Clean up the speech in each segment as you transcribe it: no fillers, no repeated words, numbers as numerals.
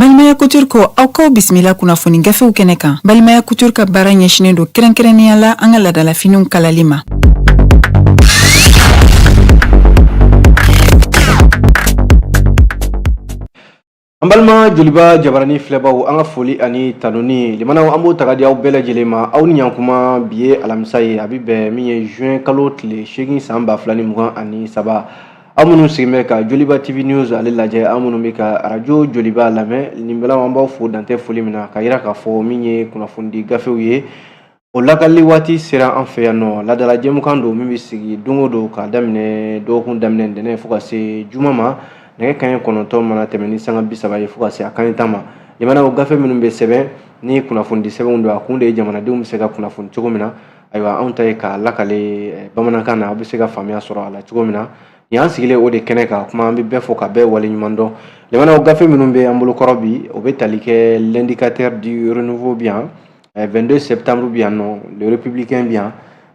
Balimaya Couture ko aw k'aw bisimila kunnafoni gafew kɛnɛ kan. Balimaya Couture ka baara ɲɛsinnen don kɛrɛnkɛrɛnnenya la an ka laadalafiniw kalali ma. An balima Joliba jabarani filɛbaw, an ka foli ani tanuni limanaw, an b'o ta ka di aw bɛɛ lajɛlen ma. Aw ni ɲankuma. Bi ye alamisa ye, a bɛ bɛn min ye juin kalo tile 8 san 2023. Aw minnu sigilen bɛ ka Joliba TV News ale lajɛ, aw minnu bɛ ka arajo Joliba lamɛn, nin bɛɛ an b'aw fo dantɛ foli min na, ka yira k'a fɔ min ye kunnafonidi gafew ye, o lakali waati sera an fɛ yan nɔ. Ladala jɛmukan don min bɛ sigi don o don k'a daminɛ dɔgɔkun daminɛ ntɛnɛn fo ka se juma ma, nɛgɛ kanɲɛ 9 mana tɛmɛ ni sanga 30 ye fo ka se a kanɲɛ 10 ma. Limanaw, gafe minnu bɛ sɛbɛn ni kunnafonidi sɛbɛnw don, a kun de ye jamanadenw bɛ se ka kunnafoni cogo min na. Ayiwa, anw ta ye k'a lakale bamanankan na, aw bɛ se ka faamuya sɔrɔ a la cogo min na. Nin y'an sigilen o de kɛnɛ kan kuma. An bɛ bɛɛ fo ka bɛɛ waleɲuman dɔn. Limanaw, gafe minnu bɛ an bolo kɔrɔ bi, o bɛ tali kɛ L'Indicateur du Renouveau bi yan, 22 septembre bi yan nɔ, Le Républicain bi yan,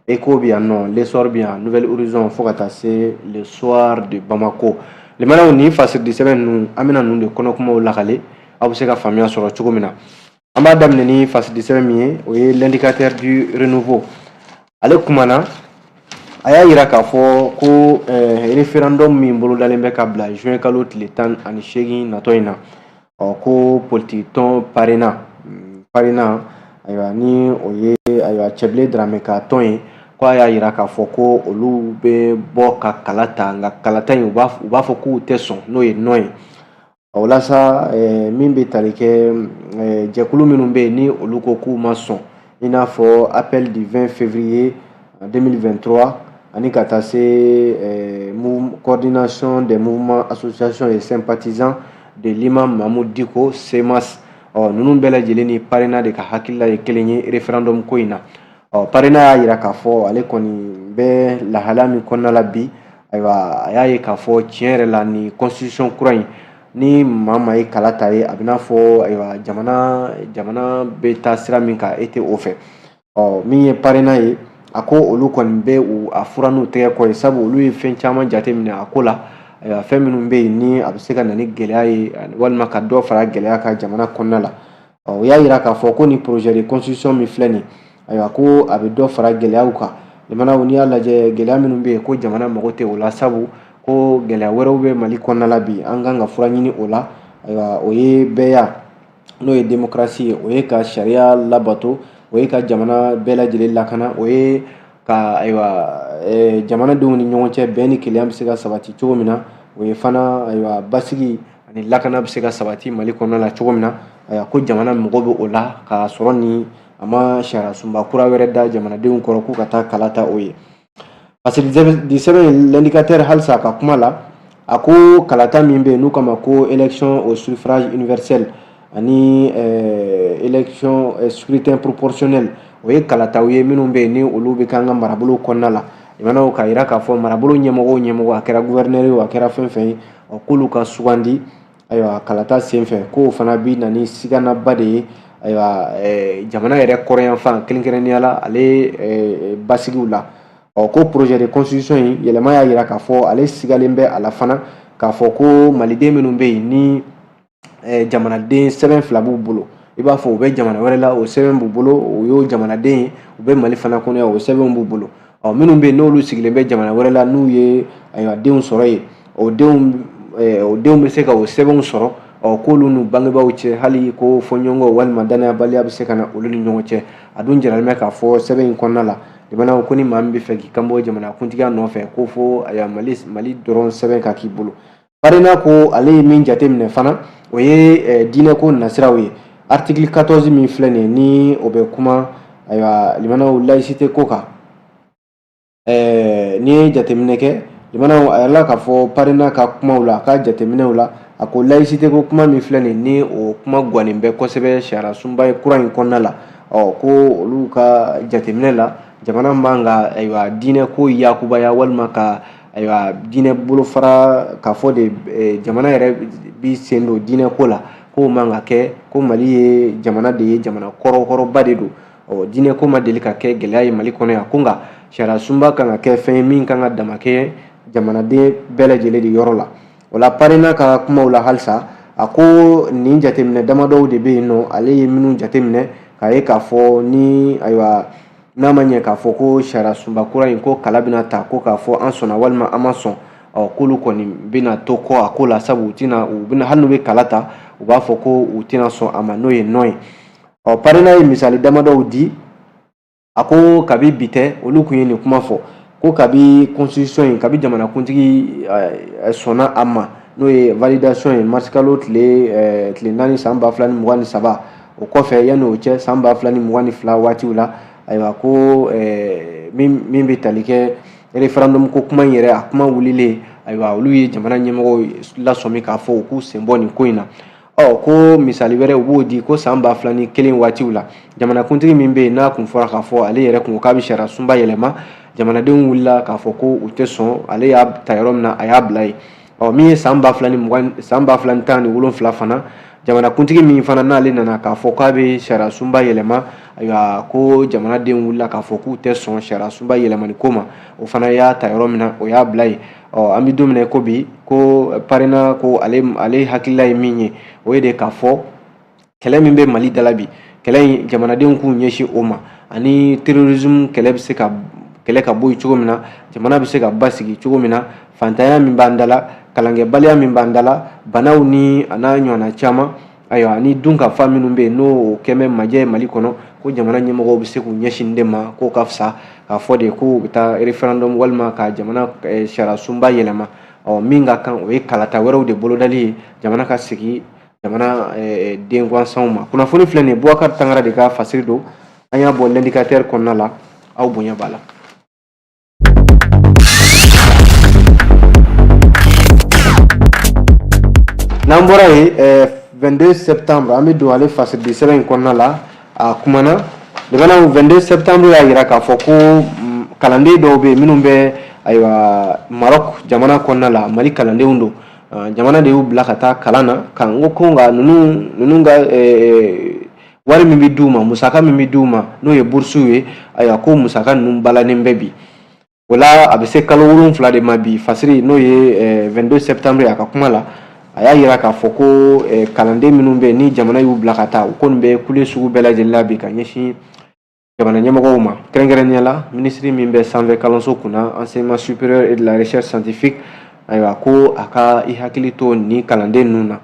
Echo bi yan nɔ, L'Essor bi yan, Nouvel Horizon, fo ka taa se Le Soir de Bamako. Limanaw, nin fasiridi sɛbɛn ninnu, an bɛna ninnu de kɔnɔkumaw lakale, aw bɛ se ka faamuya sɔrɔ cogo min na. An b'a daminɛ ni fasidi sɛbɛn min ye, o ye L'Indicateur du Renouveau. Ale kumana, a y'a yira k'a fɔ ko référendum min bolodalen bɛ ka bila juin kalo tile 18 natɔ in na, ɔ ko politiki tɔn Parena, ayiwa, ni o ye, ayiwa, Cɛbilen Daramɛ ka tɔn ye, ko a y'a yira k'a fɔ ko olu bɛ bɔ ka kala ta, nka kalata in, u b'a fɔ k'u tɛ sɔn, n'o ye non ye. Walasa min bɛ tali kɛ jɛkulu minnu bɛ yen ni olu ko k'u ma sɔn, i n'a fɔ Appel du 20 février 2023, ani ka taa se Coordination des mouvements, associations et sympathisants de l'imam Mahmoud Dicko, CMAS. Ɔ ninnu bɛɛ lajɛlen ni Parena de ka hakilila ye kelen ye référendum ko in na. Ɔ Parena y'a yira k'a fɔ ale kɔni bɛ lahalaya min kɔnɔna la bi, ayiwa, a y'a ye k'a fɔ tiɲɛ yɛrɛ la, ni constitution kura in, ni maa maa ye kala ta ye, a bɛ n'a fɔ, ayiwa, jamana bɛ taa sira min kan, e tɛ o fɛ. Ɔ min ye Parena ye, a ko olu kɔni bɛ u a fura n'u tɛgɛ kɔ ye, sabu olu ye fɛn caman jateminɛ a ko la. Ayiwa, fɛn minnu bɛ yen ni a bɛ se ka na ni gɛlɛya ye walima ka dɔ fara gɛlɛya kan jamana kɔnɔna la. O y'a yira k'a fɔ ko ni projet de constitution min filɛ nin, ayiwa, ko a bɛ dɔ fara gɛlɛyaw kan. Limanaw, n'i y'a lajɛ, gɛlɛya minnu bɛ yen, ko jamana mago tɛ o la, sabu ko gɛlɛya wɛrɛw bɛ Mali kɔnɔna la bi, an kan ka fura ɲini o la. Ayiwa, o ye bɛɛya, n'o ye démocratie ye, o ye ka sariya labato, o ye ka jamana bɛɛ lajɛlen lakana, o ye ka, ayiwa, jamanadenw ni ɲɔgɔn cɛ bɛn ni kelenya bɛ se ka sabati cogo min na, o ye fana, ayiwa, basigi ani lakana bɛ se ka sabati Mali kɔnɔna la cogo min na. Ayiwa, ko jamana mago bɛ o la, k'a sɔrɔ ni a ma sariya sunba kura wɛrɛ da jamanadenw kɔrɔ k'u ka taa kala ta o ye. Parce que di sɛbɛn L'Indicateur halisa a ka kuma la, a ko kalata min bɛ yen n'u kama ko élection au suffrage universel ani élection scrutin proportionnel, o ye kalataw ye minnu bɛ yen ni olu bɛ k'an ka marabolo kɔnɔna la. Limanaw, k'a yira k'a fɔ marabolo ɲɛmɔgɔ o ɲɛmɔgɔ, a kɛra gouverneur ye o, a kɛra fɛn fɛn ye, ɔ k'olu ka sugandi, ayiwa, kalata senfɛ, k'o fana bɛ na ni siganaba de ye, ayiwa, jamana yɛrɛ kɔrɔyanfan, kɛrɛnkɛrɛnnenya la ale basigiw la. Ɔ ko projet de constitution in yɛlɛma y'a yira k'a fɔ ale sigalen bɛ a la fana k'a fɔ ko maliden minnu bɛ yen ni jamanaden sɛbɛn fila b'u bolo, i b'a fɔ u bɛ jamana wɛrɛ la, o sɛbɛn b'u bolo, o y'o jamanaden ye, u bɛ Mali fana kɔnɔ yan, o sɛbɛnw b'u bolo. Ɔ minnu bɛ yen n'olu sigilen bɛ jamana wɛrɛ la, n'u ye, ayiwa, denw sɔrɔ yen, o denw bɛ se ka o sɛbɛnw sɔrɔ. Ɔ k'olu n'u bangebaaw cɛ, hali ko fɔɲɔgɔnkɔ walima danayabaliya bɛ se ka na olu ni ɲɔgɔn cɛ. A dun jiralen bɛ k'a fɔ sɛbɛn in kɔnɔna la, limanaw, ko ni maa min bɛ fɛ k'i kanbɔ jamana kuntigiya nɔfɛ, ko fo, ayiwa, Mali dɔrɔn sɛbɛn ka k'i bolo. Parena ko ale ye min jateminɛ fana, o ye diinɛko nasiraw ye. Article 14 min filɛ nin ye, ni o bɛ kuma, ayiwa, limanaw, laïcité ko kan, n'i ye jateminɛ kɛ, limanaw, a yɛrɛ k'a fɔ Parena ka kumaw la, a ka jateminɛw la, a ko laïcité ko kuma min filɛ nin, ni o kuma gannen bɛ kosɛbɛ sariya sunba ye kura in kɔnɔna la, ɔ ko olu ka jateminɛ la, jamana man ka, ayiwa, diinɛ ko yakubaya walima ka, ayiwa, diinɛ bolofara k'a fɔ de jamana yɛrɛ bi sen don diinɛ ko la, k'o man ka kɛ. Ko Mali ye jamana de ye, jamana kɔrɔkɔrɔba de don. Ɔ diinɛ ko ma deli ka kɛ gɛlɛya ye Mali kɔnɔ yan. Ko nka sariya sunba kan ka kɛ fɛn ye min kan ka damakɛ jamanaden bɛɛ lajɛlen de yɔrɔ la. O la, Parena ka kumaw la halisa, A ko nin jateminɛ damadɔw de bɛ yen nɔ, ale ye minnu jateminɛ k'a ye k'a fɔ ni ayiwa n'a ma ɲɛ k'a fɔ ko sariya sunba kura in ko kala bɛna ta, ko k'a fɔ an sɔnna walima an ma sɔn, ɔ k'olu kɔni bɛna to kɔ a ko la, sabu u tɛna u bɛna hali n'u bɛ kala ta, u b'a fɔ ko u tɛna sɔn a ma, n'o ye non ye. Ɔ PARENA ye misali damadɔw di. A ko kabi bi tɛ, olu tun ye nin kuma fɔ ko kabi constitution in, kabi jamanakuntigi sɔnna a ma, n'o ye validation ye marisikalo tile 4 san 2023. O kɔfɛ, yanni o cɛ, san 2022 waatiw la, ayiwa ko min bɛ tali kɛ référendum ko kuma in yɛrɛ, a kuma wulilen, ayiwa olu ye jamana ɲɛmɔgɔw lasɔmi k'a fɔ u k'u sen bɔ nin ko in na. Ɔ ko misali wɛrɛ u b'o di ko san 2001 waatiw la, jamanakuntigi min bɛ yen n'a kun fɔra k'a fɔ ale yɛrɛ kun k'a bɛ sariya sunba yɛlɛma, jamanadenw wulila k'a fɔ ko u tɛ sɔn, ale y'a ta yɔrɔ min na a y'a bila yen. Ɔ min ye san 2020, san 2017 fana, jamanakuntigi min fana n'ale nana k'a fɔ k'a bɛ sariya sunba yɛlɛma, ayiwa ko jamanadenw wulila k'a fɔ k'u tɛ sɔn sariya sunba yɛlɛmani ko ma, o fana y'a ta yɔrɔ min na o y'a bila yen. Ɔ an bɛ don min na ko bi, ko PARENA ko ale hakilila ye min ye, o ye de k'a fɔ kɛlɛ min bɛ Mali da la bi, kɛlɛ in jamanadenw k'u ɲɛsin o ma, ani terrorisme kɛlɛ bɛ se ka kɛlɛ ka bɔ yen cogo min na, jamana bɛ se ka basigi cogo min na, fantanya min b'an da la, kalankɛbaliya min b'an da la, banaw ni a n'a ɲɔgɔnna caman, ayiwa ani dunkafa minnu bɛ yen n'o kɛmɛ majɛ Mali kɔnɔ, ko jamana ɲɛmɔgɔw bɛ se k'u ɲɛsin de ma, k'o ka fisa k'a fɔ de ko u bɛ taa référendum walima ka jamana sariya sunba yɛlɛma. Ɔ min ka kan, o ye kalata wɛrɛw de bolodali ye, jamana ka segin jamana den gansanw ma. Kunnafoni filɛ nin ye, Bubakari Tangara de ka fasiri don, an y'a bɔ L'Indicateur kɔnɔna la, aw bonya b'a la. N'an bɔra yen, 22 septembre, an bɛ don ale fasiridi sɛbɛn in kɔnɔna la. A kumana limanaw, 22 septembre y'a jira k'a fɔ ko kalanden dɔw bɛ yen minnu bɛ ayiwa Maroc jamana kɔnɔna la, Mali kalandenw don, jamana de y'u bila ka taa kalan na, ka n ko nka ninnu ka wari min bɛ d'u ma, musaka min bɛ d'u ma, n'o ye burusiw ye, ayiwa ko musaka ninnu balannen bɛ bi. O la a bɛ se kalo 7 de ma bi. Fasiri, n'o ye 22 septembre, a ka kuma la, a y'a jira k'a fɔ ko kalanden minnu bɛ yen ni jamana y'u bila ka taa, u kɔni bɛ kule sugu bɛɛ lajɛlen la bi ka ɲɛsin jamana ɲɛmɔgɔw ma, kɛrɛnkɛrɛnnenya la minisiri min bɛ sanfɛ kalanso kunna, enseignement supérieur et de la recherche scientifique, ayiwa ko a ka i hakili to nin kalanden ninnu na.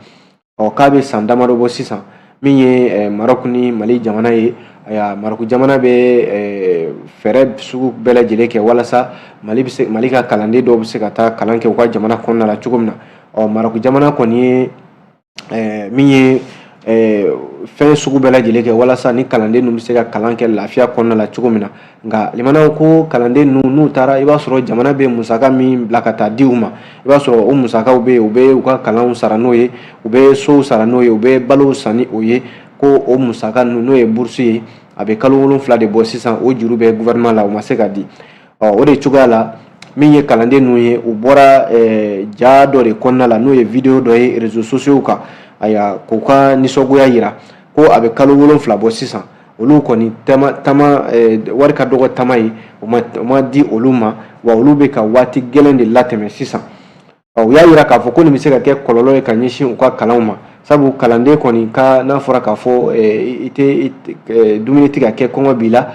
Ɔ k'a bɛ san damadɔ bɔ sisan, min ye Maroc ni Mali jamana ye, ayiwa Maroc jamana bɛ fɛɛrɛ sugu bɛɛ lajɛlen kɛ walasa Mali ka kalanden dɔw bɛ se ka taa kalan kɛ u ka jamana kɔnɔna la cogo min na. Ɔ Maroc jamana kɔni ye min ye fɛn sugu bɛɛ lajɛlen kɛ walasa ni kalanden ninnu bɛ se ka kalan kɛ lafiya kɔnɔna la cogo min na. Nka limanaw, ko kalanden ninnu n'u taara, i b'a sɔrɔ jamana bɛ musaka min bila ka taa di u ma, i b'a sɔrɔ o musakaw bɛ yen, u bɛ u ka kalanw sara n'o ye, u bɛ sow sara n'o ye, u bɛ balow san ni o ye. Ko o musaka ninnu, n'o ye burusi ye, a bɛ kalo 7 de bɔ sisan, o juru bɛ gouvernement la, o ma se ka di. Ɔ o de cogoya la, min ye kalanden ninnu ye, u bɔra ja dɔ de kɔnɔna la, n'o ye vidéo dɔ ye réseaux sociaux kan, ayiwa k'u ka nisɔngoya yira ko a bɛ kalo 7 bɔ sisan, olu kɔni tama wari ka dɔgɔ tama ye, o ma di olu ma, wa olu bɛ ka waati gɛlɛn de latɛmɛ sisan. Ɔ u y'a yira k'a fɔ ko nin bɛ se ka kɛ kɔlɔlɔ ye ka ɲɛsin u ka kalanw ma, sabu kalanden kɔni ka n'a fɔra k'a fɔ i tɛ dumuni tɛ ka kɛ, kɔngɔ b'i la,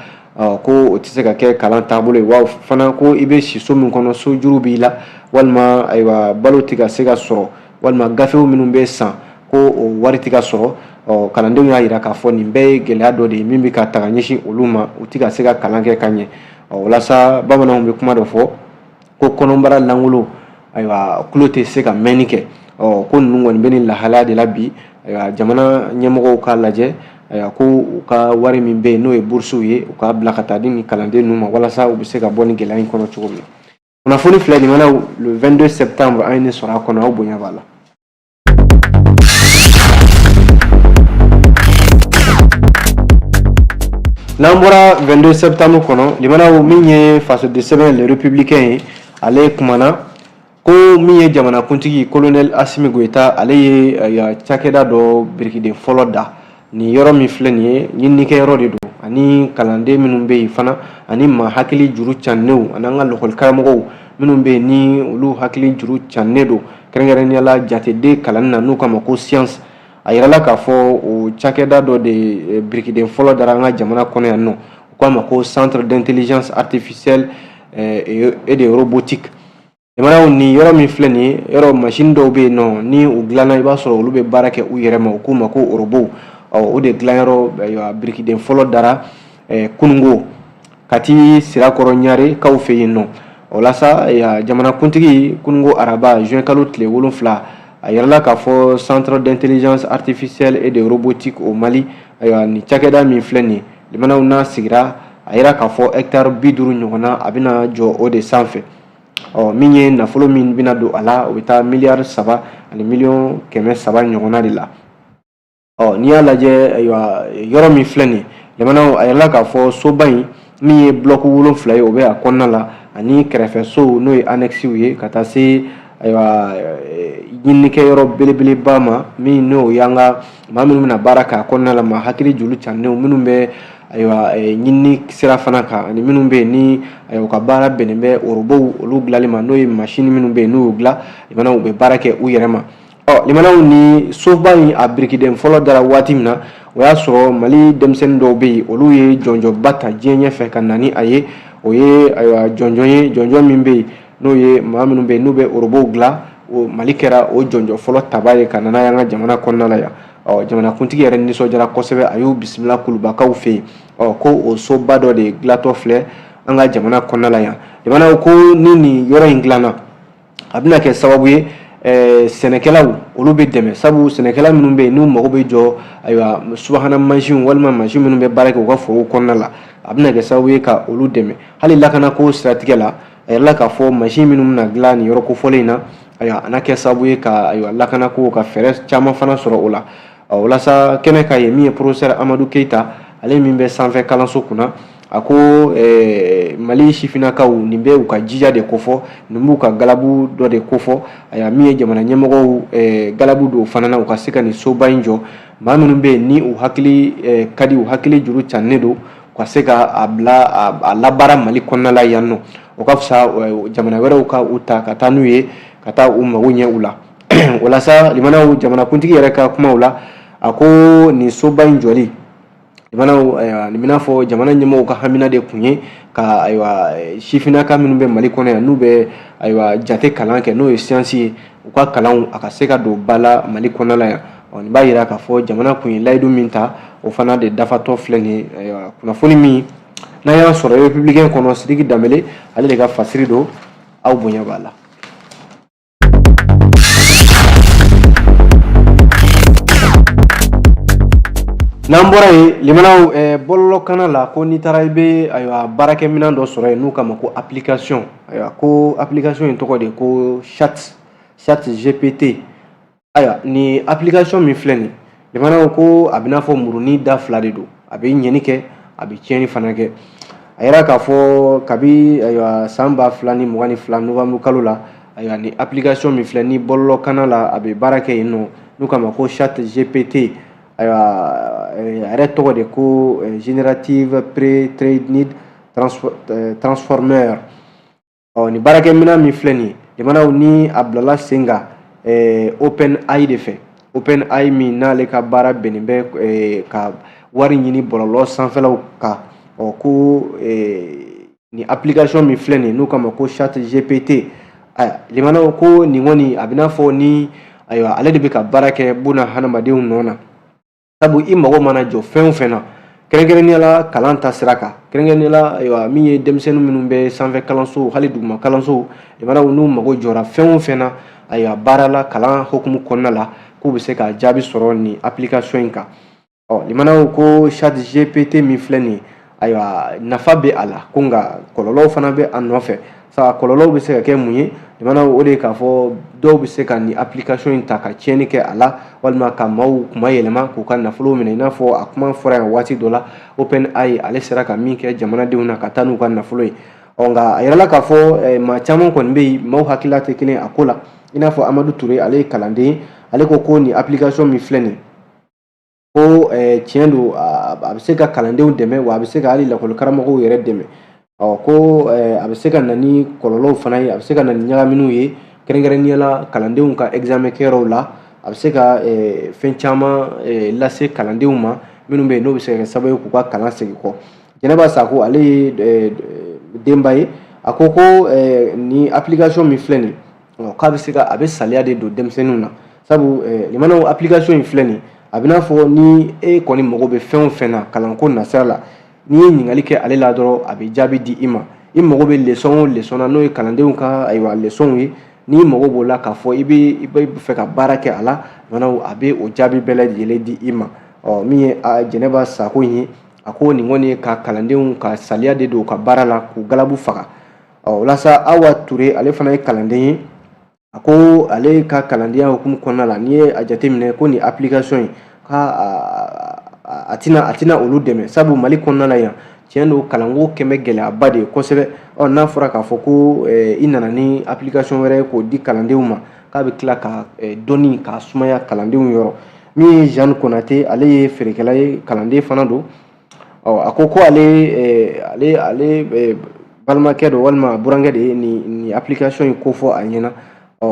ko o tɛ se ka kɛ kalan taabolo ye. Wa fana ko i bɛ si so min kɔnɔ, sojuru b'i la, walima ayiwa balo tɛ ka se ka sɔrɔ, walima gafew minnu bɛ san ko o wari tɛ ka sɔrɔ. Ɔ kalandenw y'a yira k'a fɔ nin bɛɛ ye gɛlɛya dɔ de ye min bɛ ka taga ɲɛsin olu ma, u tɛ ka se ka kalan kɛ ka ɲɛ. Ɔ walasa bamananw bɛ kuma dɔ fɔ ko kɔnɔbara lankolon, ayiwa tulo tɛ se ka mɛnni kɛ. Ɔ ko ninnu kɔni bɛ nin lahalaya de la bi. Ayiwa jamana ɲɛmɔgɔw k'a lajɛ, ayiwa ko u ka wari min bɛ yen n'o ye burusiw ye, u k'a bila ka taa di nin kalanden ninnu ma walasa u bɛ se ka bɔ nin gɛlɛya in kɔnɔ cogo min na. Kunnafoni filɛ nin mana le 22 septembre, an ye nin sɔrɔ a kɔnɔ, aw bonya b'a la. N'an bɔra 22 septembre kɔnɔ, limanaw, min ye fasoden sɛbɛn Le Républicain ye, ale kumana ko min ye jamanakuntigi colonel Assimi Goïta, ale ye cakɛda dɔ birikiden fɔlɔ da. Nin yɔrɔ min filɛ nin ye, ɲininikɛyɔrɔ de don, ani kalanden minnu bɛ yen fana, ani maa hakili juru cannenw, ani an ka lakɔli karamɔgɔw minnu bɛ yen ni olu hakili juru cannen don. kɛrɛnkɛrɛnnenya la jateden kalanni na n'u k'a ma ko science. A yirala k'a fɔ o cakɛda dɔ de birikiden fɔlɔ dara an ka jamana kɔnɔ yan nɔ, u k'a ma ko centre d'intelligence artificielle et de robotique. Limanaw, nin yɔrɔ min filɛ nin ye, yɔrɔ machine dɔw bɛ yen nɔ ni u dilanna, i b'a sɔrɔ olu bɛ baara kɛ u yɛrɛ ma, u k'u ma ko robot. Ɔ, o de dilanyɔrɔ, ayiwa, birikiden fɔlɔ dara kunungo Kati Sirakɔrɔ Ɲare kaw fɛ yen nɔ. O la sa, jamanakuntigi, kunungo araba juin kalo tile 7, a yirala k'a fɔ centre d'intelligence artificielle et de robotique au Mali, ayiwa, nin cakɛda min filɛ nin ye, limanaw, n'a sigira, a yira k'a fɔ hectare 50 ɲɔgɔnna a bɛna jɔ o de sanfɛ. Ɔ, min ye nafolo min bɛna don a la, o bɛ taa miliyari 3 ani miliyɔn 300 ɲɔgɔnna de la. Ɔ, n'i y'a lajɛ, ayiwa, yɔrɔ min filɛ nin ye, limanaw, a yirala k'a fɔ soba in min ye bloc 7 ye, o bɛ a kɔnɔna la, ani kɛrɛfɛ sow n'o ye annexew ye, ka taa se, ayiwa, ɲininikɛyɔrɔ belebeleba ma, min n'o y'an ka maa minnu bɛna baara k'a kɔnɔna la, maa hakili joli cannenw minnu bɛ, ayiwa, ɲinini sira fana kan, ani minnu bɛ yen ni, ayiwa, u ka baara bɛnnen bɛ robotw olu dilanli ma, n'o ye machine minnu bɛ yen n'u y'u dilan, limanaw, u bɛ baara kɛ u yɛrɛ ma. Ɔ, limanaw, ni soba in a birikiden fɔlɔ dara waati min na, o y'a sɔrɔ Mali denmisɛnnin dɔw bɛ yen, olu ye jɔnjɔnba ta diɲɛ ɲɛfɛ ka na ni a ye. O ye, ayiwa, jɔnjɔn ye, jɔnjɔn min bɛ yen n'o ye maa minnu bɛ yen n'u bɛ robotw dilan, o Mali kɛra o jɔnjɔn fɔlɔ taba ye ka na n'a ye an ka jamana kɔnɔna la yan. Ɔ, jamanakuntigi yɛrɛ nisɔndiyara kosɛbɛ, a y'u bisimila kulubakaw fɛ yen. Ɔ, ko o soba dɔ de dilatɔ filɛ an ka jamana kɔnɔna la yan. Limanaw, ko ni nin yɔrɔ in dilanna, a bɛna kɛ sababu ye sɛnɛkɛlaw olu bɛ dɛmɛ, sabu sɛnɛkɛla minnu bɛ yen n'u mago bɛ jɔ, ayiwa, subahana mansinw walima mansin minnu bɛ baara kɛ u ka forow kɔnɔna la, a bɛna kɛ sababu ye ka olu dɛmɛ. Hali lakanako siratigɛ la, a yirala k'a fɔ mansin minnu bɛna dilan nin yɔrɔ kofɔlen in na, ayiwa, a na kɛ sababu ye ka, ayiwa, lakanako ka fɛɛrɛ caman fana sɔrɔ o la. Walasa kɛnɛ ka ye, min ye professeur Amadu Keyita, ale min bɛ sanfɛ kalanso kunna, a ko Mali sifinnakaw, nin bɛ u ka jija de kofɔ, nin b'u ka galabu dɔ de kofɔ. Ayiwa, min ye jamana ɲɛmɔgɔw galabu don fana na, u ka se ka nin soba in jɔ, maa minnu bɛ yen ni u hakili ka di, u hakili juru cannen don, u ka se ka a bila a labaara Mali kɔnɔna la yan nɔ. O ka fisa jamana wɛrɛw ka u ta ka taa n'u ye ka taa u mago ɲɛ u la. Walasa, limanaw, jamanakuntigi yɛrɛ ka kumaw la, a ko nin soba in jɔli, limanaw, nin bɛna fɔ jamana ɲɛmɔgɔw ka hamina de kun ye ka, ayiwa, sifinnaka minnu bɛ Mali kɔnɔ yan n'u bɛ, ayiwa, jate kalan kɛ, n'o ye science ye, u ka kalanw a ka se ka don ba la Mali kɔnɔna la yan. Ɔ, nin b'a yira k'a fɔ jamana kun ye layidu min ta, o fana de dafatɔ filɛ nin ye. Ayiwa, kunnafoni min n'an y'a sɔrɔ Républicain kɔnɔ, Sidiki Danbele, ale de ka fasiri don, aw bonya b'a la. N'an bɔra yen, limanaw, bɔlɔlɔkanna la, ko n'i taara i bɛ, ayiwa, baarakɛminɛn dɔ sɔrɔ yen n'u k'a ma ko application. Ayiwa, ko application in tɔgɔ de ko Chat GPT. Ayiwa, nin application min filɛ nin, limanaw, ko a bɛ n'a fɔ murunin da fila de don, a bɛ ɲɛni kɛ, a bɛ tiɲɛni fana kɛ. A yira k'a fɔ kabi, ayiwa, san 2022 novembre kalo la, ayiwa, ni application min filɛ ni bɔlɔlɔkanna la, a bɛ baara kɛ yen nɔ, n'u k'a ma ko Chat GPT. Ayiwa, a yɛrɛ tɔgɔ de ko Generative Pre-trained Transformer. Ɔ, nin baarakɛminɛn min filɛ nin ye, limanaw, ni a bilala sen kan OpenAI de fɛ, OpenAI min n'ale ka baara bɛnnen bɛ ka wari ɲini bɔlɔlɔ sanfɛlaw kan. Ɔ, ko nin application min filɛ nin ye n'u k'a ma ko Chat GPT, ayiwa, limanaw, ko nin kɔni a bɛ n'a fɔ ni, ayiwa, ale de bɛ ka baara kɛ buna hadamadenw nɔ na, sabu i mago mana jɔ fɛn o fɛn na, kɛrɛnkɛrɛnnenya la kalan ta sira kan, kɛrɛnkɛrɛnnenya la, ayiwa, min ye denmisɛnnin minnu bɛ sanfɛ kalanso, hali duguma kalanso, limanaw, n'u mago jɔra fɛn o fɛn na, ayiwa, baara la kalan hukumu kɔnɔna la, k'u bɛ se ka jaabi sɔrɔ nin application in kan. Ɔ, limanaw, ko Chat GPT min filɛ nin ye, ayiwa, nafa bɛ a la, ko nka kɔlɔlɔw fana bɛ a nɔfɛ. Sa kɔlɔlɔw bɛ se ka kɛ mun ye, limanaw? O de ye k'a fɔ dɔw bɛ se ka nin application in ta ka tiɲɛni kɛ a la, walima ka maaw kuma yɛlɛma k'u ka nafolo minɛ, i n'a fɔ a kuma fɔra yan waati dɔ la, OpenAI ale sera ka min kɛ jamanadenw na ka taa n'u ka nafolo ye. Ɔ, nka a yirala k'a fɔ maa caman kɔni bɛ yen, maaw hakilila tɛ kelen a ko la. I n'a fɔ Amadu Ture, ale ye kalanden ye, ale ko ko nin application min filɛ nin ye, ko tiɲɛ don, a bɛ se ka kalandenw dɛmɛ, wa a bɛ se ka hali lakɔli karamɔgɔw yɛrɛ dɛmɛ. Ɔ, ko a bɛ se ka na ni kɔlɔlɔw fana ye, a bɛ se ka na ni ɲagaminiw ye. Kɛrɛnkɛrɛnnenya la kalandenw ka examen kɛyɔrɔw la, a bɛ se ka fɛn caman lase kalandenw ma minnu bɛ yen n'o bɛ se ka kɛ sababu ye k'u ka kalan segin kɔ. Jɛnɛba Sako, ale ye denba ye, a ko ko ni application min filɛ nin, k'a bɛ se ka a bɛ saliya de don denmisɛnninw na, sabu limanaw, application in filɛ nin, a bɛ n'a fɔ ni e kɔni mago bɛ fɛn o fɛn na kalanko nasira la, n'i ye ɲininkali kɛ ale la dɔrɔn, a bɛ jaabi di i ma. I mago bɛ leçon o leçon na, n'o ye kalandenw ka ayiwa leçonw ye, n'i mago b'o la k'a fɔ i bɛ fɛ ka baara kɛ a la, limanaw, a bɛ o jaabi bɛɛ lajɛlen di i ma. Ɔ, min ye Jɛnɛba Sako in ye, a ko nin kɔni ye ka kalandenw ka saliya de don u ka baara la, k'u galabu faga. Ɔ, walasa Awa Ture, ale fana ye kalanden ye, a ko ale ka kalandenya hukumu kɔnɔna la, n'i ye a jateminɛ ko nin application in, k'a a tɛna olu dɛmɛ, sabu Mali kɔnɔna la yan, tiɲɛ don, kalanko kɛn bɛ gɛlɛyaba de ye kosɛbɛ. Ɔ, n'a fɔra k'a fɔ ko i nana ni application wɛrɛ ye k'o di kalandenw ma, k'a bɛ tila ka dɔnni k'a sumaya kalandenw yɔrɔ. Min ye Jeanne Konate, ale ye feerekɛla ye, kalanden fana don. Ɔ, a ko ko ale balimakɛ don walima burankɛ de ye nin application in ko fɔ a ɲɛna. Ɔ,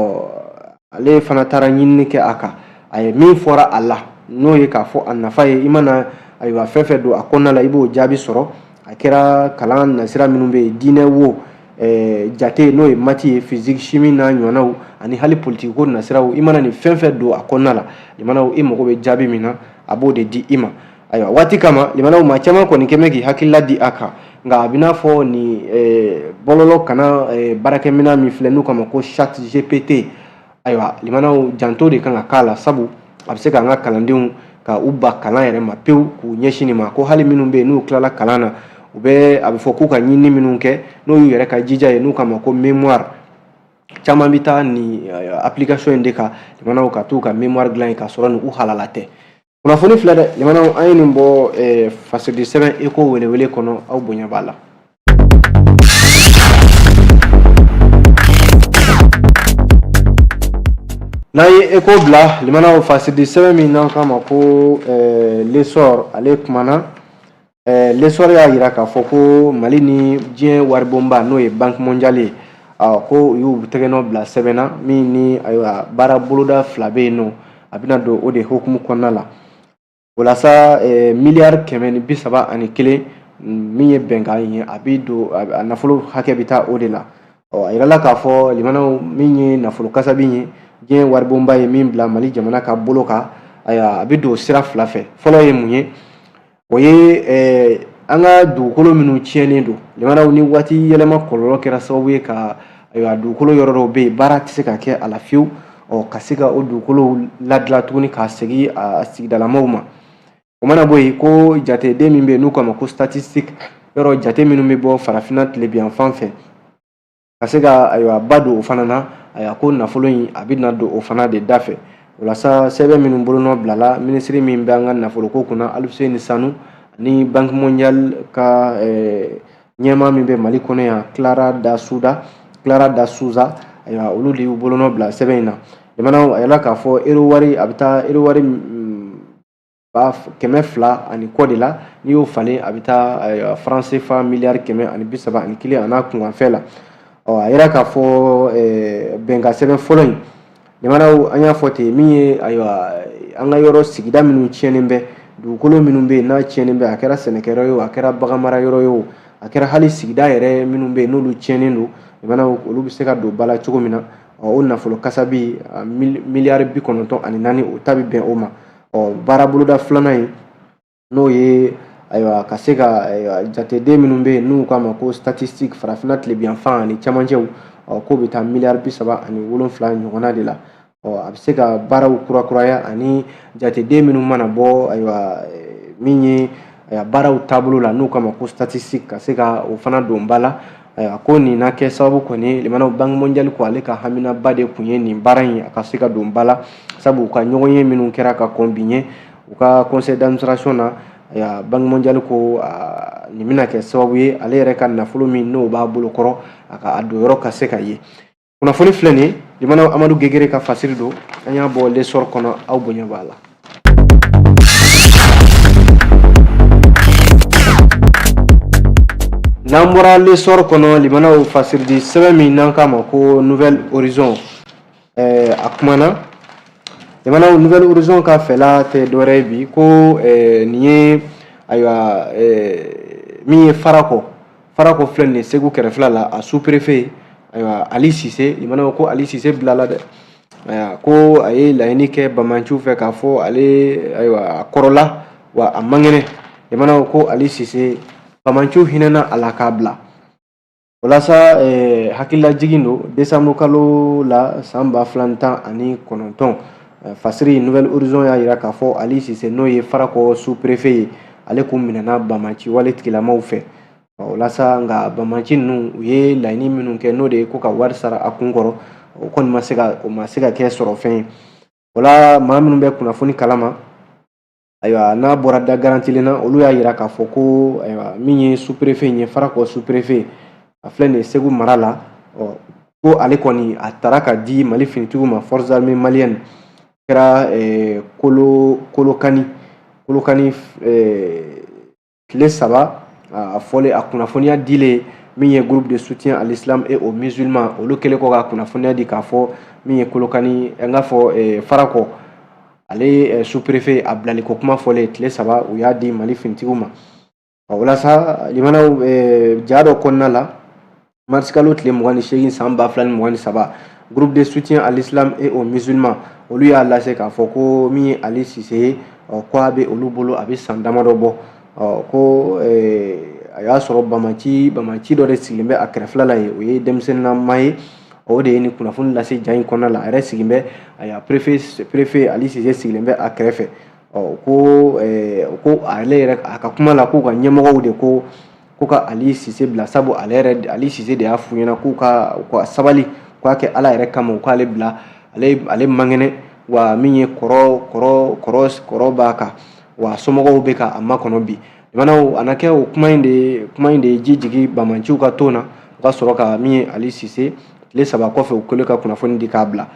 ale fana taara ɲinini kɛ a kan. A ye min fɔra a la, n'o ye k'a fɔ a nafa ye, i mana ayiwa fɛn fɛn don a kɔnɔna la, i b'o jaabi sɔrɔ. A kɛra kalan nasira minnu bɛ yen, diinɛ wo, jate n'o ye maths ye, physique, chimie n'a ɲɔgɔnnaw, ani hali politiki ko nasiraw, i mana nin fɛn fɛn don a kɔnɔna la, limanaw, i mago bɛ jaabi min na, a b'o de di i ma. Ayiwa, waati kama, limanaw, maa caman kɔni kɛmɛ k'i hakilila di a kan, nka a bɛ n'a fɔ nin bɔlɔlɔ kana baarakɛminɛn min filɛ, n'u k'a ma ko Chat GPT, ayiwa limanaw, janto de kan ka k'a la, sabu a bɛ se k'an ka kalandenw ka u ba kalan yɛrɛ ma pewu k'u ɲɛsin nin ma. Ko hali minnu bɛ yen n'u tilala kalan na, u bɛ a bɛ fɔ k'u ka ɲinini minnu kɛ, n'o y'u yɛrɛ ka jija ye, n'u k'a ma ko mémoire, caman bɛ taa nin application in de kan, limanaw, ka t'u ka mémoire dilan yen, k'a sɔrɔ nin u halala tɛ. Kunnafoni filɛ dɛ, limanaw, an ye nin bɔ fasidi sɛbɛn Eko welewele kɔnɔ, aw bonya b'a la. N'an ye Eko bila, limanaw, fasidi sɛbɛn min n'an k'a ma ko L'Essor, ale kumana. L'Essor y'a jira k'a fɔ ko Mali ni diɲɛ waribonba, n'o ye Banque mondiale ye, ko u y'u tɛgɛnɔ bila sɛbɛn na min ni ayiwa baara boloda fila bɛ yen nɔ, a bɛna don o de hukumu kɔnɔna la. O la sa, miliyari 131 min ye bɛnkan ye, a bɛ don a nafolo hakɛ bɛ taa o de la. Ɔ, a yirala k'a fɔ, limanaw, min ye nafolo kasabi ye, diɲɛ waribonba ye min bila Mali jamana ka bolo kan, ayiwa, a bɛ don sira fila fɛ. Fɔlɔ ye mun ye? O ye an ka dugukolo minnu tiɲɛnen don, limanaw, ni waati yɛlɛma kɔlɔlɔ kɛra sababu ye ka ayiwa dugukolo yɔrɔ dɔw bɛ yen, baara tɛ se ka kɛ a la fiyewu. Ɔ, ka se ka o dugukolo ladilan tuguni k'a segin a sigidalamaw ma. O mana bɔ yen, ko jateden min bɛ yen n'u k'a ma ko statistique, yɔrɔ jate minnu bɛ bɔ farafinna tilebinyanfan fɛ, ka se ka ayiwa ba don o fana na. Ayiwa, ko nafolo in a bɛ na don o fana de da fɛ. O la sa, sɛbɛn minnu bolonɔ bilala, minisiri min bɛ an ka nafoloko kunna, Alifuseni Sanu, ani Banque mondiale ka ɲɛmaa min bɛ Mali kɔnɔ yan, Clara da Souza, ayiwa, olu de y'u bolonɔ bila sɛbɛn in na. Jamanaw, a yɛlɛ k'a fɔ euro wari, a bɛ taa euro wari 200 ani kɔ de la. N'i y'o falen, a bɛ taa franc CFA miliyari 131 a n'a kunkanfɛn la. Ɔ, a yira k'a fɔ bɛnkan sɛbɛn fɔlɔ in, jamanaw, an y'a fɔ ten, min ye ayiwa an ka yɔrɔ sigida minnu tiɲɛnen bɛ, dugukolo minnu bɛ yen n'a tiɲɛnen bɛ, a kɛra sɛnɛkɛyɔrɔ ye o, a kɛra baganmara yɔrɔ ye o, a kɛra hali sigida yɛrɛ minnu bɛ yen n'olu tiɲɛnen don, jamanaw, olu bɛ se ka don ba la cogo min na. Ɔ, o nafolo kasabi miliyari 94, o ta bɛ bɛn o ma. Ɔ, baara boloda filanan in, n'o ye ayiwa ka se ka jateden minnu bɛ yen n'u k'a ma ko statistique farafinna tilebinyanfan ani camancɛw, ɔ, k'o bɛ taa miliyari 37 ɲɔgɔnna de la. Ɔ, a bɛ se ka baaraw kurakuraya ani jateden minnu mana bɔ, ayiwa, min ye baaraw taabolo la n'u k'a ma ko statistique, ka se ka o fana don ba la. Ayiwa, ko nin na kɛ sababu kɔni, limanaw, Banque mondiale ko ale ka haminaba de tun ye nin baara in a ka se ka don ba la, sabu u ka ɲɔgɔn ye minnu kɛra ka kɔn bi ɲɛ, u ka conseil d'administration na, ayiwa, Banque mondiale ko nin bɛna kɛ sababu ye ale yɛrɛ ka nafolo min n'o b'a bolo kɔrɔ, a ka a don yɔrɔ ka se ka ye. Kunnafoni filɛ nin ye, limanaw, Amadu Gegere ka fasiri don, an y'a bɔ L'Essor kɔnɔ, aw bonya b'a la. N'an bɔra L'Essor kɔnɔ, limanaw, fasiridi sɛbɛn min n'an k'a ma ko Nouvel Horizon, A kumana jamana Nouvel Horizon ka fɛla tɛ dɔwɛrɛ ye bi ko nin ye ayiwa min ye Farakɔ, Farakɔ filɛ nin ye Segu kɛrɛfɛla la, a sous-préfet ayiwa Ali Sise, limanaw ko Ali Sise bilala dɛ. Ayiwa ko a ye laɲini kɛ bamanciw fɛ k'a fɔ ale ayiwa a kɔrɔla wa a man kɛnɛ. Limanaw ko Ali Sise, bamanciw hinɛna a la k'a bila. Walasa hakililajigin don, décembre kalo la san 2019, fasiri Nouvel Horizon y'a jira k'a fɔ Ali Sise, n'o ye Farakɔ sous-préfet ye, ale kun minɛna banbaanci wale tigilamaw fɛ. Walasa nka banbaanci ninnu u ye laɲini minnu kɛ, n'o de ye ko ka wari sara a kun kɔrɔ, o kɔni ma se ka o ma se ka kɛ sɔrɔfɛn ye. O la maa minnu bɛ kunnafoni kalama, ayiwa n'a bɔra da garantilen na, olu y'a jira k'a fɔ ko ayiwa min ye sous-préfet ye, Farakɔ sous-préfet, a filɛ nin ye Segu mara la, ɔ ko ale kɔni a taara ka di Mali finitigiw ma, forces armées maliennes, kɛra kolo Kolokani Kolokani tile 3 a fɔlen a kunnafoniya dilen min ye groupe de soutien à l'islam et aux musulmans, olu kɛlen kɔ ka kunnafoniya di k'a fɔ min ye Kolokani, n k'a fɔ Farakɔ, ale sous-préfet a bilali ko kuma fɔlen tile 3, u y'a di Mali finitigiw ma. Walasa limanaw ja dɔ kɔnɔna la, marisikalo tile 28 san 2023, groupe de soutien à l'islam et aux musulmans olu y'a lase k'a fɔ ko min ye Ali Sise ye, ko a bɛ olu bolo a bɛ san damadɔ bɔ. Ko a y'a sɔrɔ banbaanci dɔ de sigilen bɛ a kɛrɛfɛla la yen, o ye denmisɛnninnama ye, o de ye nin kunnafoni lase ja in kɔnɔna la. A yɛrɛ sigilen bɛ, ayiwa préfet Ali Sise sigilen bɛ a kɛrɛfɛ. Ko ale yɛrɛ a ka kuma la, k'u ka ɲɛmɔgɔw de ko ka Ali Sise bila, sabu ale yɛrɛ Ali Sise de y'a f'u ɲɛna k'u ka sabali, k'a kɛ Ala yɛrɛ kama, u k'ale bila, ale man kɛnɛ, wa min ye kɔrɔ b'a kan, wa somɔgɔw bɛ ka a makɔnɔ bi. Limanaw a na kɛ o kuma in de ye ji jigi banbaanciw ka ton na, u ka sɔrɔ ka min ye Ali Sise tile 3 kɔfɛ, u kɛlen ka kunnafoni di k'a bila.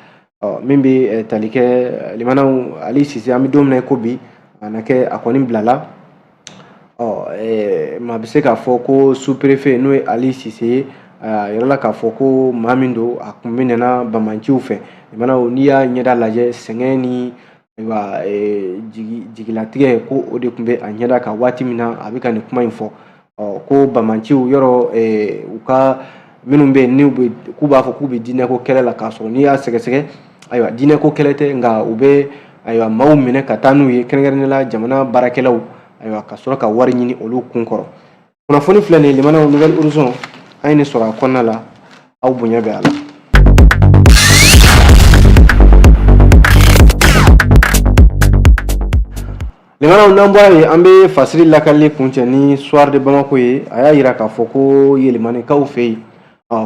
Min bɛ tali kɛ limanaw Ali Sise, an bɛ don min na i ko bi, a na kɛ a kɔni bilala. Ɔ maa bɛ se k'a fɔ ko sous-préfet n'o ye Ali Sise ye, a yɛrɛ la k'a fɔ ko maa min don, a kun minɛna banbaanciw fɛ. Limanaw n'i y'a ɲɛda lajɛ, sɛgɛn ni ayiwa jigilatigɛ, ko o de tun bɛ a ɲɛda kan waati min na a bɛ ka nin kuma in fɔ. Ko banbaanciw yɔrɔ u ka minnu bɛ yen n'u bɛ k'u b'a fɔ k'u bɛ diinɛko kɛlɛ la, k'a sɔrɔ n'i y'a sɛgɛsɛgɛ, ayiwa diinɛko kɛlɛ tɛ, nka u bɛ ayiwa maaw minɛ ka taa n'u ye, kɛrɛnkɛrɛnnenya la jamana baarakɛlaw, ayiwa ka sɔrɔ ka wari ɲini olu kun kɔrɔ. Kunnafoni filɛ nin ye, limanaw Nouvel Horizon an ye nin sɔrɔ a kɔnɔna la, aw bonya bɛ a la. Limanaw n'an bɔra yen, an bɛ fasiri lakali kuncɛ ni Soir de Bamako ye. A y'a jira k'a fɔ ko Yelimanekaw fɛ yen,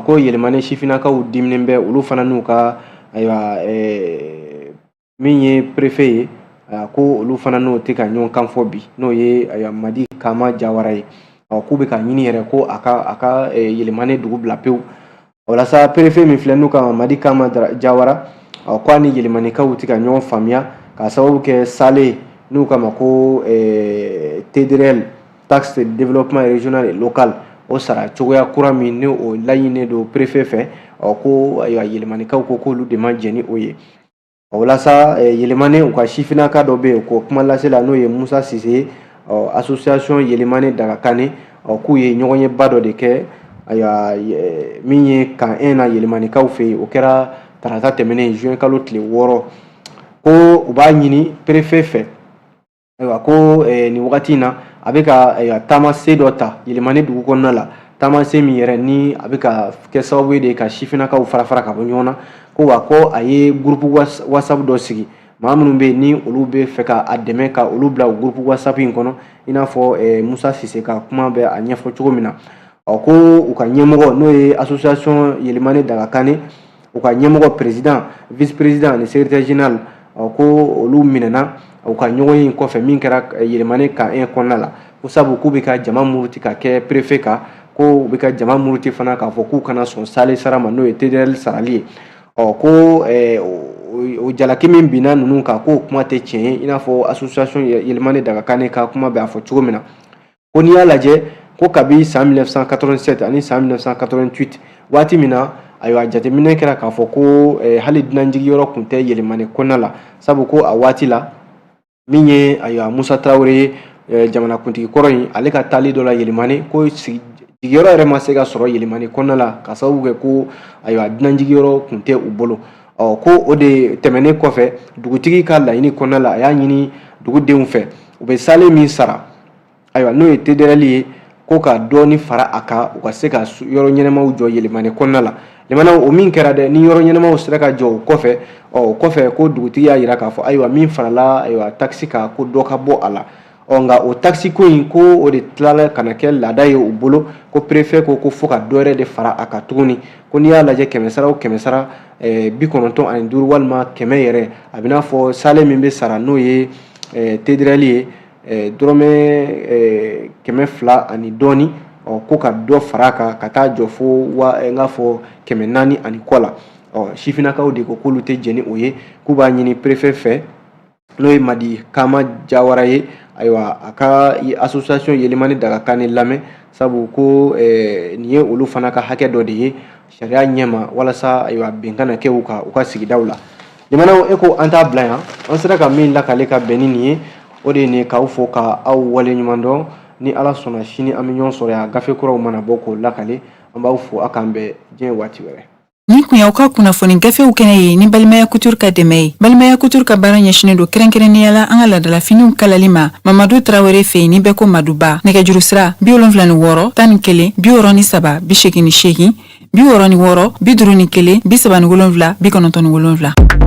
ko Yelimane sifinnakaw diminen bɛ, olu fana n'u ka ayiwa min ye préfet ye, ko olu fana n'o tɛ ka ɲɔgɔn kan fɔ bi, n'o ye ayiwa Madi Kama Jawara ye. K'u bɛ ka ɲini yɛrɛ ko a ka Yelimane dugu bila pewu. Walasa préfet min filɛ n'u ka Madi Kama Jawara, ko a ni Yelimanekaw tɛ ka ɲɔgɔn faamuya k'a sababu kɛ sale n'u kama ko TDRL, taxe de développement régional et local, o sara cogoya kura min ni o laɲininen don préfet fɛ, ko ayiwa Yelimanekaw ko k'olu de ma jɛn ni o ye. Walasa Yelimane u ka sifinnaka dɔ bɛ yen k'o kuma lase la, n'o ye Musa Sise ye, association Yelimane Dagakane, k'u ye ɲɔgɔnyeba dɔ de kɛ, ayiwa min ye camp 1 na Yelimanekaw fɛ yen, o kɛra tarata tɛmɛnen juin kalo tile 6. Ko u b'a ɲini préfet fɛ, ayiwa ko nin wagati in na a bɛ ka ayiwa taamasen dɔ ta Yelimane dugu kɔnɔna la, taamasen min yɛrɛ ni a bɛ ka kɛ sababu ye de ka sifinnakaw fara fara ka bɔ ɲɔgɔn na. Ko wa ko a ye groupe WhatsApp dɔ sigi, maa minnu bɛ yen ni olu bɛ fɛ ka a dɛmɛ ka olu bila o groupe WhatsApp in kɔnɔ, i n'a fɔ Musa Sise ka kuma bɛ a ɲɛfɔ cogo min na. Ɔ ko u ka ɲɛmɔgɔ n'o ye association Yelimane Dagakane, u ka ɲɛmɔgɔ président, vice président ani secrétaire général, ɔ ko olu minɛna u ka ɲɔgɔn ye kɔfɛ min kɛra Yelimane camp 1 kɔnɔna la, ko sabu k'u bɛ ka jama muruti ka kɛ préfet kan, ko u bɛ ka jama muruti fana k'a fɔ k'u kana sɔn sale sara ma, n'o ye TDR sarali ye. Ɔ ko o jalaki min binna ninnu kan, k'o kuma tɛ tiɲɛ ye, i n'a fɔ association Yelimane Dagakane ka kuma bɛ a fɔ cogo min na. Ko n'i y'a lajɛ, ko kabi san 1987 ani san 1988, waati min na Ayiwa, jateminɛ kɛra k'a fɔ ko hali dunanjigiyɔrɔ tun tɛ Yelimani kɔnɔna la, sabu ko a waati la, min ye ayiwa Musa Tarawele ye, jamanakuntigi kɔrɔ in, ale ka taali dɔ la Yelimani, ko jigiyɔrɔ yɛrɛ ma se ka sɔrɔ Yelimani kɔnɔna la, ka sababu kɛ ko ayiwa dunanjigiyɔrɔ tun tɛ u bolo. Ɔ, ko o de tɛmɛnen kɔfɛ, dugutigi ka laɲini kɔnɔna la, a y'a ɲini dugudenw fɛ, u bɛ sale min sara, ayiwa n'o ye TDR ye, ko ka dɔɔni fara a kan, u ka se ka yɔrɔ ɲɛnamaw jɔ Yelimani kɔnɔna la. Limanaw, o min kɛra dɛ, ni yɔrɔ ɲɛnamaw sera ka jɔ o kɔfɛ, ɔ, o kɔfɛ ko dugutigi y'a jira k'a fɔ ayiwa min farala ayiwa taxe kan, ko dɔ ka bɔ a la. Ɔ, nka o taxe ko in, ko o de tilala ka na kɛ laada ye u bolo, ko préfet ko fo ka dɔ wɛrɛ de fara a kan tuguni, ko n'i y'a lajɛ 100 sara o 100 sara, 95 walima 100 yɛrɛ, a bɛ n'a fɔ sale min bɛ sara, n'o ye TDR ye, dɔrɔmɛ 200 ani dɔɔni, ɔ, ko ka dɔ fara a kan ka taa jɔ fo wa n k'a fɔ 400 ani kɔ la. Ɔ, sifinnakaw de ko k'olu tɛ jɛn ni o ye, k'u b'a ɲini préfet fɛ, n'o ye Madi Kama Jawara ye, ayiwa a ka association Yelimani Dagakani lamɛn, sabu ko nin ye olu fana ka hakɛ dɔ de ye sariya ɲɛma, walasa ayiwa bɛn kana kɛ u kan u ka sigidaw la. Limanaw, e ko an t'a bila yan. An sera ka min lakale ka bɛn ni nin ye, o de ye nin ye. K'aw fo ka aw wale ɲuman dɔn. Ni Ala sɔnna, sini an bɛ ɲɔgɔn sɔrɔ yan, gafe kuraw mana bɔ k'o lakale. An b'aw fo, aw k'an bɛn diɲɛ waati wɛrɛ. Nin kun y'aw ka kunnafoni gafew kɛnɛ ye ni Balimaya Couture ka dɛmɛ ye. Balimaya Couture ka baara ɲɛsinnen don kɛrɛnkɛrɛnnenya la an ka laadalafiniw kalali ma Mamadu Tarawele fɛ yen, ni bɛɛ ko Maduba. Nɛgɛjuru sira: 76 11 63 88, 66 51 37 97.